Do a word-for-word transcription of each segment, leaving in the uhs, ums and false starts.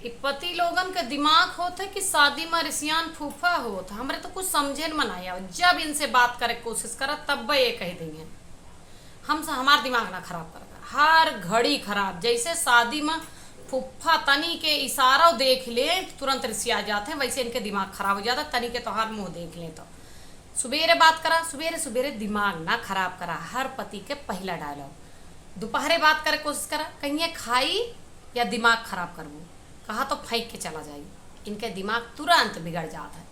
कि पति लोगन के दिमाग होत है कि शादी में रिसियान फूफा होत है। हमरे तो कुछ समझे में ना आया। जब इनसे बात करे के कोशिश करा, तब ये कह देंगे, "हम स-, हमार दिमाग ना खराब कर कर।" हर घड़ी खराब। जैसे शादी में फूफा तनी के इशारा देख ले, तुरंत रिसिया जात है, वैसे इनके दिमाग खराब हो जाता। तनी के तोहार मुंह देख ले तो सुबेरे बात करा, सुबेरे सुबेरे दिमाग ना खराब करा। हर पति के पहला डायलॉग। दोपहरे बात करे कोशिश करा, कहिए खाई या दिमाग खराब करबू, कहा तो फेंक के चला जाई। इनके दिमाग तुरंत बिगड़ जात है।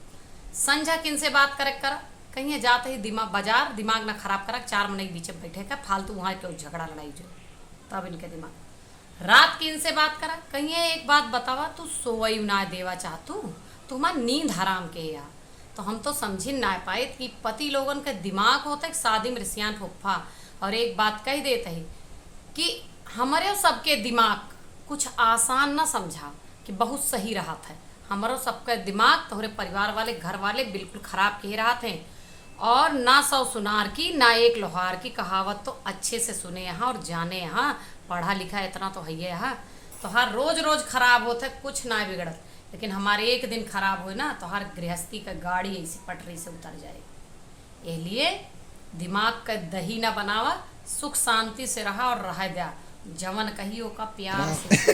संझा किन से बात करे करा, कहिए जात ही दिमाग बाजार, दिमाग ना खराब करा, चार मनई बीच में बैठे का, फालतू वहाँ क्यों झगड़ा लड़ाई जो, तब इनके दिमाग। रात के इनसे बात करा, कहिए एक बात बतावा, तू सोवई ना देवा चाहतू, तू हमार नींद हराम के या। तो हम तो समझी ना पाइत कि पति लोगन के दिमाग होते शादी में रिसियान फुफ्फा। और एक बात कह देत ही कि हमरे सबके दिमाग कुछ आसान ना समझा कि बहुत सही रहत है। हमरो सबके दिमाग तोहरे परिवार वाले, घर वाले बिल्कुल खराब के रहत हैं। और ना सौ सुनार की, ना एक लोहार की कहावत तो अच्छे से सुने यहाँ और जाने यहाँ, पढ़ा लिखा इतना तो है यहाँ। तोहार रोज रोज खराब होत है, कुछ ना बिगड़त, लेकिन हमारे एक दिन खराब होए ना, तोहार गृहस्थी का गाड़ी ऐसी पटरी से उतर जाए। ए लिए दिमाग का दही ना बनावा, सुख शांति से रहा और रह द्या। जवन कही ओका प्यार से सुन।